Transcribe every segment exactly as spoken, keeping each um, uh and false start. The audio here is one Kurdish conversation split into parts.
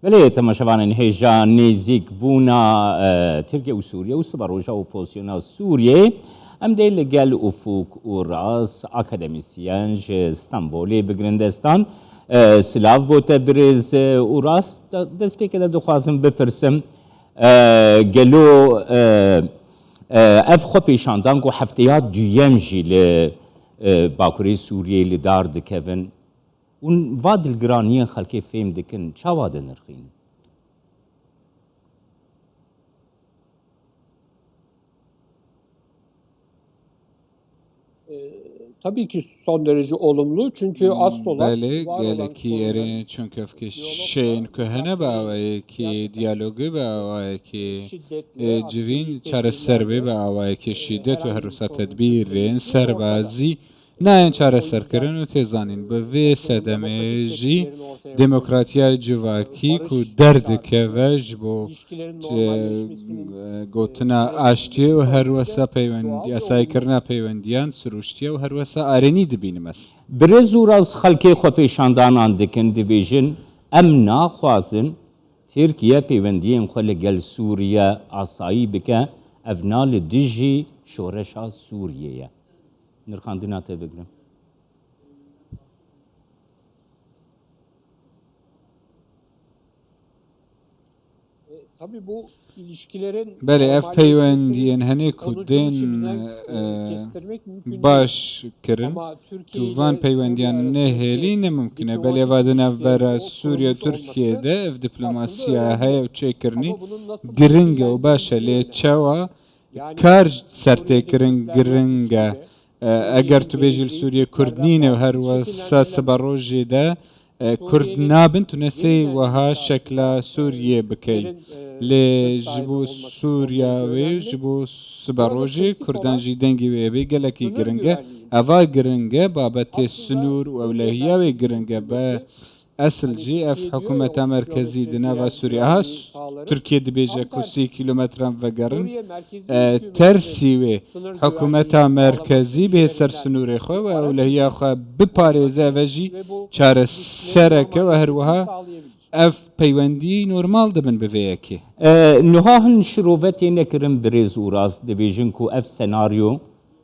Belê, temaşevanên hêja, nêzîkbûna, e, Tirkiye û Sûriye û siberoja opozisyona Sûriyeyê, em dê li gel Ufuk Uras, akademisyen ji Stenbolê, bigrin destan. E, silav bo te birêz, e, Uras. De-, destpêkê de dixwazim bipirsim, e, gelo, e, e, ev xwepêşandan ku hefteya duyem jî li, e, Bakurê Sûriyeyê li dar dikevin, hûn va dilgiraniyên xelkê fêm dikin, çawa dinirxînin? E, tabii ki son derece olumlu çünkü asıl olan Belê, var olan gelekî sorunların erê, çunke ev kêşeyên ku hene bi awayekî diyalogî, bi awayekî, e, civîn, çareser bê, bi awayekî şîdet û her wisa tedbîrên serbazî nayên çareserkirin û tê zanîn. Bi vê sedemê jî demokratiya civakî ku derdikeve ji bo, e, gotina aştiyê û her wesa peywendî, asayîkirina peywendiyan sirûştiye û her wesa arênî dibînim ez. Birêz Uras, xelkê xwepêşandanan dikin, dibêjin, em naxwazin Tirkiye peywendiyên xwe li gel Sûriye asayî bike, ev na li dijî şoreşa Sûriyê ye. Nirxandina te bigrim. E, tabii bu ilişkilerin Belê, ev normalleşmesi, peywendiyên henê ku onun dên, çalışımına, e, e, kestirmek mümkün baş değil. Kirin, Ama Türkiye tu ile van Suriye peywendiyan arasındaki nehêlî, ne mumkin e. Belê, diplomatik va di navbera ilişkilerin o Sûriye û peyvên Tirkiye de ev diplomasiya heye û çêkirinî giring e û baş e, lê çawa kar ser tê kirin giring e. E, eger tu bêjî li Sûriyê Kurd nîne û her wesa siberojê de, e, Kurd nabin, tu nesê wiha şekla Sûriyê bikey. Lê ji bo Sûriya wê û ji bo siberojê Kurdan jî dengê wê bê gelekî giring e. Eva giring e, babetê sinûr û ewlehiya wê giring e. Be Esil jî ev hikûmeta merkezî di nava Sûriyê. Aha, s-, Tirkiye dibêje ku sî kîlometran vegerin, e, tersî wê hikûmeta merkezî bihê ser sinûrê xwe û ewlehiya xwe biparêze, ev jî çareserek e û her wiha ev peywendî normal dibin bi vê yekê. E, niha hin şirove têne kirin birêz Uras, dibêjin ku ev senaryo,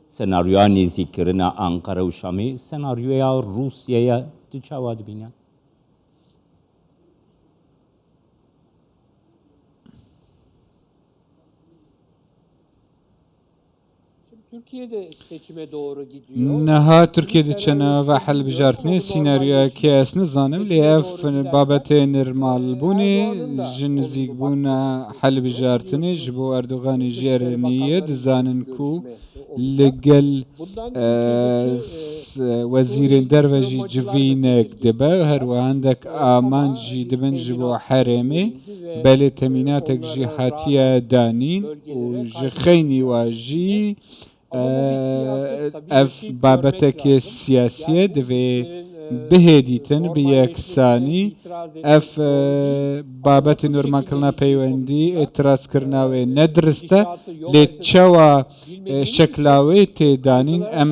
senaryoya nêzîkkirina Anqara û Şamê, senaryoya Rûsyayê, tu çawa dibîne? Şimdi Türkiye de seçime doğru gidiyor. Niha Tirkiye diçe nava hilbijartinê, sînaryoyekê ez nizanim, lê ev babetê nirmalbûnê ji nizîkbûna hilbijartinê ji bo Erdoganê jî erênî ye. Dizanin ku li gel, e, s-, wezîrên derve jî civînek dibe, her wiha hindek amanc jî dibin ji bo herêmê, belê temînatek jî hatiye danîn û ji xeynî wa jî, e, ev babetekê siyasî ye, divê bihê dîtin bi yeksanî. Ev, e, babetê normalkirina peywendî, îtirazkirina wê ne dirist e, lê çawa e, şekla wê tê danîn, em,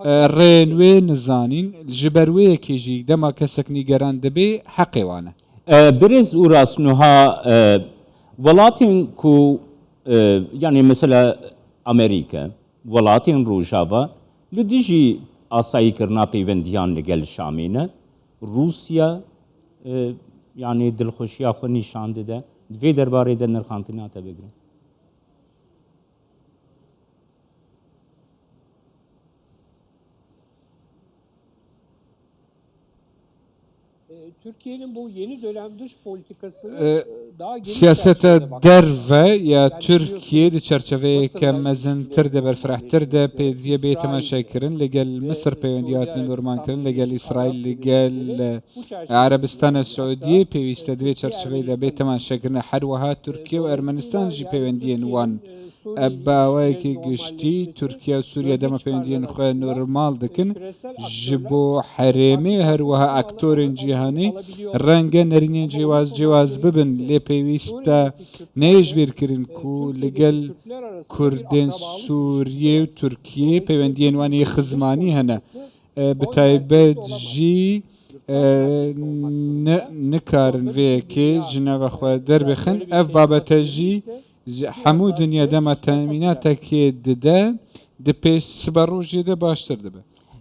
e, rêyên wê nizanîn. Ji ber wê yekê jî dema kesek nîgeran dibe, heqê wan e. E, birêz Uras, niha, e, welatên ku, e, yanî mesela Amerîka, welatên Rojava li dijî asayîkirina peywendiyan li gel Şamê ne, Rûsya, e, yanî dilxweşiya xwe nîşan dide. Di vê derbarê de nirxandina te bigrin. E, Türkiye'nin bu yeni dönem dış politikasını, E, e, daha geniş siyaseta çerçevede bakmak derve lazım. Ya Yani Türkiye di çerçeveyeke mezintir de, berfirehtir de pêdiviye bê temaşekirin, li gel Misir peywendiya hatine normal kirin, li gel Îsraîl, li gel, e, Erebistana Siûdiyê pêwîst e. Di vê çerçeveyê de bê temaşekirin, her wiha Tirkiye û Ermenistan jî peywendiyên wan, e, bi awayekî giştî Tirkiye û Sûriye dema peywendiyên xwe normal dikin. Ji bo herêmê her wiha aktorên cîhanî renge nerînên cêwaz cêwaz bibin, lê pêwîst e neyê ji bîr kirin ku li gel Kurdên Sûriyê û Tirkiyê peywendiyên wan yê xizmanî hene. E, bi taybet jî e, ne, nikarin vê yekê ji nava xwe derbixin. Ev babete jî ji hemû dinya dema temînatekê dide, di pêş sibe rojê de baştir dibe.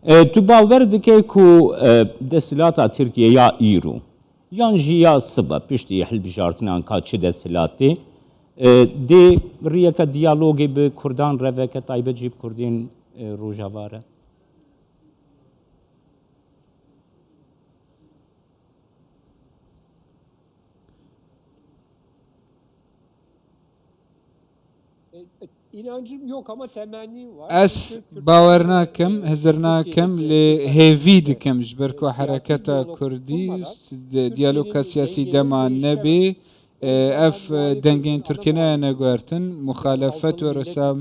E, tu bawer dike ku, e, desthilata Tirkiye ya îro, yan jî ya sibe, piştî hilbijartina ka çi desthilatê, e, dê riyeke diyalogê bi Kurdan re veke, taybet jî bi Kurdên, e, Rojava re? E, inancım yok ama temennim var. Ez bawer nakim, hizir nakim, lê hêvî dikim ji ber ku hereketa Kurdî, diyaloga siyasî dema nebê, e, ev, e, dengên Tirkiyê nayene guhertin, muxalefet û resam,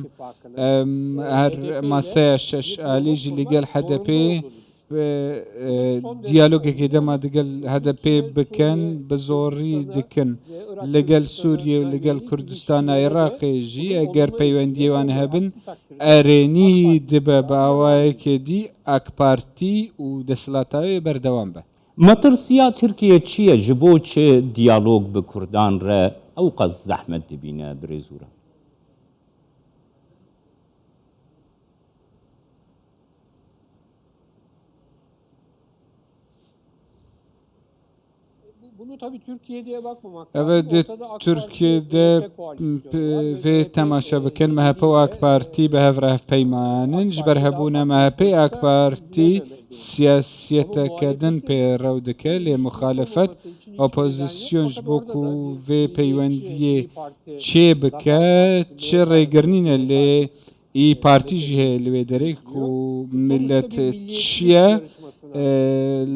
em, her maseya şeş alî jî li gel H D P, e, e, diyalogekê dema digel H D P bikin, bi zorî dikin. Li gel Sûriyê û li gel Kurdistana Iraqê jî eger peywendiyê wan hebin, erênî dibe bi awayekê dî AK Partî û desthilata wê berdewam be. Metirsiya Tirkiye çi ye? Ji bo çi diyalog bi Kurdan re ewqas zehmet dibîne, birêz Ûra? Bunu tabii Türkiye'ye bakmamak lazım. Eve di Türkiye'de vê temaşe bikin, M H P û AK Partî bi hev re hevpeyman in. Ji ber hebûna M H P, AK Partî siyasiyeteke din pê rew dike, lê muxalefet, opozisyon ji bo ku vê peywendiyê çê bike, çi rêgir nîne, lê Î Partî jî heye li wê derê ku millet çi ye, e,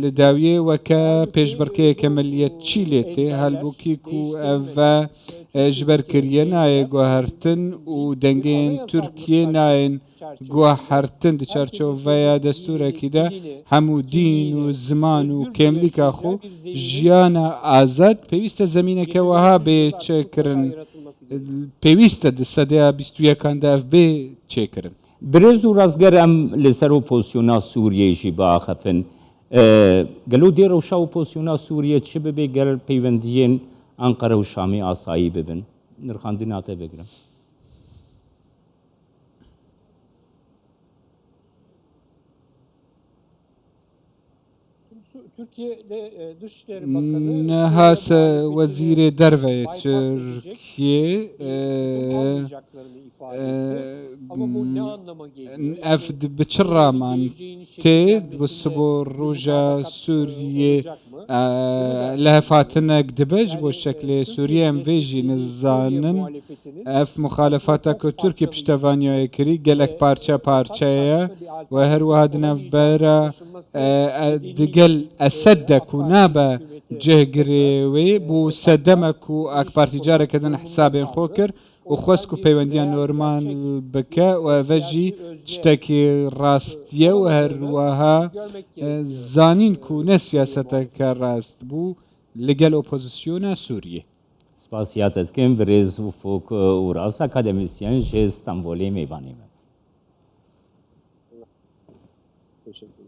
li dawiyê weke pêşbirkeyeke milliyetçî lê tê, halbûkî ku ev ve, e, ji ber kiriye nayê guhertin û dengeyên Tirkiyê nayên guhertin. Di çarçoveya destûrekî de hemû dîn û ziman û kêmlîka xwe, jiyana azad, pêwîst e zemîneke wiha bê çêkirin. Pêwîst e di sedeya bîst û yekan de ev bê çêkirin. Birêz û rastger, em li ser opozisyona Sûriyeyê jî biaxifin. E, gelo dê rewşa opozisyona Sûriyê çi bibe ger peywendiyên Enqere û Şamê asayî bibin? Nirxandina te vegirim. Niha se wezîrê derve yê Tirkiyê, e, e, ev di-, bi çi raman tê, bi sibo roja Sûriyê, e, lihevhatinek dibe ji bo şeklê Sûriyê, em vê jî nizanin. Ev muxalefata ku Tirkiye piştevaniya wê kirî gelek parçe parçe ye û her wiha di navbera, e, e, digel Esed de ku nabe cihgirê wê, bû sedeme ku AK Partî careke din hesabên xwe kir û xwest ku peywendiya normal bike û eve jî tiştekî rast ye û her wiha, e, zanîn ku ne siyaseteke rast bû li gel opozisyona Sûriyê. Spasiya te dikim, birêz Ufuk Uras, akademîsyen ji Stenbolê mêvanê me. Teşekkür